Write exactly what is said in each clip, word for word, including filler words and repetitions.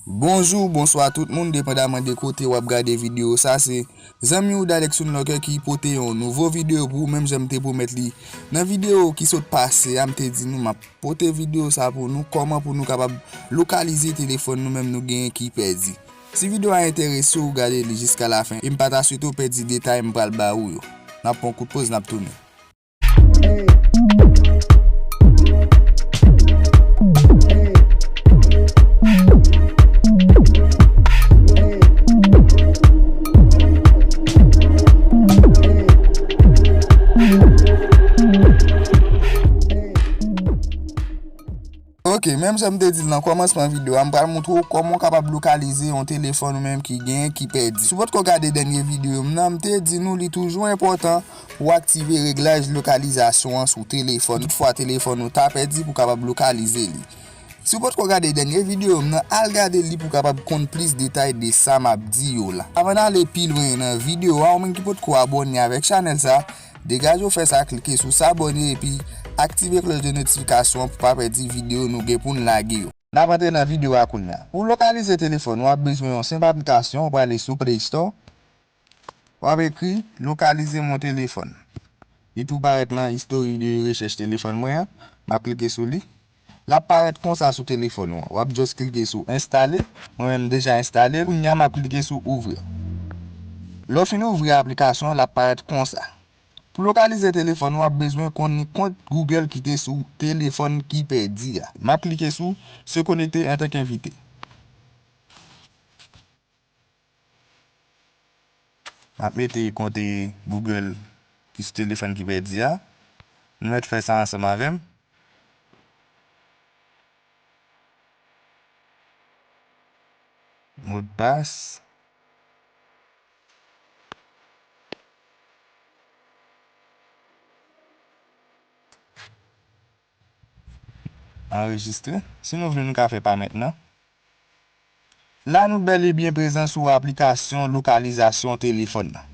Bonjou, bonswa tout moun, depandaman de kote w ap gade videyo sa, se zanmi w Dalex Unlocker ki pote yon nouvo videyo pou ou, menm jan m te pwomèt li nan videyo ki sot pase a. M te di nou m ap pote videyo sa pou nou, kòman pou nou kapab lokalize telefòn nou menm nou genyen ki pèdi. Si videyo a enterese w, gade li jiska lafen, e m pa ta swete w pèdi detay m pral ba ou yo. N ap pran kout poz, n ap tounen. Ok, menm jan m te di l nan kòmansman videyo a, m pral montre w kòman w kapab lokalize yon telefòn ou menm ki genyen ki pèdi. Si w potko gade dènye videyo m nan, m te di nou li toujou enpòtan pou w aktive reglaj lokalizasyon an sou telefòn. Toutfwa telefòn ou ta pèdi pou w kapab lokalize li. Si w potko gade dènye videyo m nan, al gade li pou w kapab konn plis detay de sa m ap di yo la. Avan n ale pi lwen nan videyo a, ou menm ki potko abòne avèk chanèl sa, degaje w fè sa, klike sou sabòne epi aktive klòch de notifikasyon pou pa pèdi videyo nou gen pou n lage yo. N ap antre nan videyo a kounye a. Pou lokalize telefòn, w ap bezwen yon senp aplikasyon, w prale sou Play Store, w ap ekri lokalize mon téléphone. Li tou parèt nan istori de rechèch telefòn mwen an. M ap klike sou li. L ap parèt konsa sou telefòn ou an. W ap just klike sou enstale. Mwen menm m deja enstale l. Kounye a m ap klike sou ouvrir. Lè w fin ouvri aplikasyon an, l ap parèt konsa. Pou lokalize telefòn ou, w ap bezwen konn kont Google ki te sou telefòn ki pèdi a. M ap klike sou se connecter en tant qu'invité. M ap mete kont Google ki sou telefòn ki pèdi a. Nou mèt fè sa ansanm avè m. Modpas. Anrejistre. Si nou vle, nou ka fè pa mentnan. La, nou bèl e byen prezan sou aplikasyon lokalizasyon telefòn nan.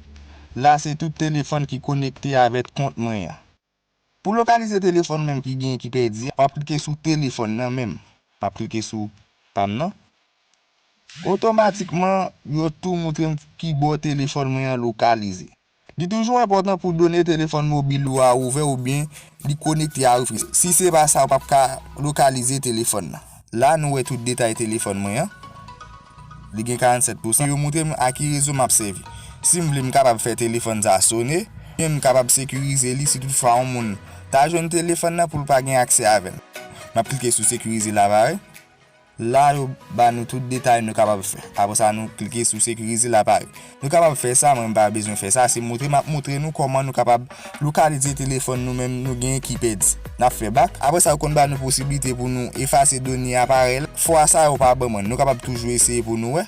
La, se tout telefòn ki konekte avèk kont mwen an. Pou lokalize telefòn menm ki gen, ki pèdi a, w ap klike sou telefòn nan menm. M ap klike sou pa m nan. Otomatikman, yo tou montre m ki bò telefòn mwen an lokalize. Li toujou enpòtan pou done telefòn mobil ou a ouvè oubyen li konekte a Wi-Fi. Si se pa sa, ou p ap ka lokalize telefòn nan. La, nou wè tout detay telefòn mwen an. Li gen karannsèt pousan. Yo montre m a ki rezo m ap sèvi. Si m vle, m kapab fè telefòn sa a sone, oubyen m kapab sekirize li si toutfwa yon moun ta jwenn telefòn nan pou l pa gen aksè avè l. M ap klike sou sekirize la, parèy. La, yo ba nou tout detay nou kapab fè. Apre sa, nou klike sou sekirize laparèy. Nou kapab fè sa, mwen m pa bezwen fè sa. Se montre m ap montre nou kòman nou kapab lokalize telefòn nou menm nou genyen ki pèdi. N ap fè bak. Apre sa, yo konn ba nou posiblite pou nou efase done aparèy la. Fwa sa, yo pa ban mwen. Nou kapab toujou eseye pou nou wè.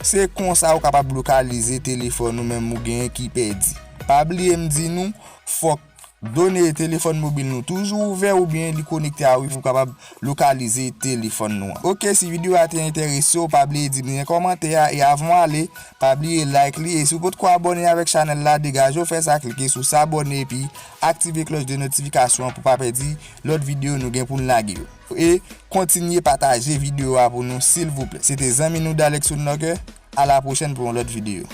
Se konsa ou kapab lokalize telefòn ou menm ou genyen ki pèdi. Pa bliye m di nou, fòk done telefòn mobil nou toujou ouvè oubyen li konekte a Wi-Fi pou kapab lokalize telefòn nou an. Ok, si videyo a te enterese w, pa bliye di m nan kòmantè a, e avan w ale, pa bliye like li, e si w potko abòne avèk chanèl la, degaje w fè sa, klike sou sabòne epi aktive klòch de notifikasyon an pou pa pèdi lòt videyo nou gen pou n lage yo. E kontinye pataje videyo a pou nou, silvouplè. Se te zanmi nou Dalex Woodlocker. A la pwochèn pou yon lòt videyo.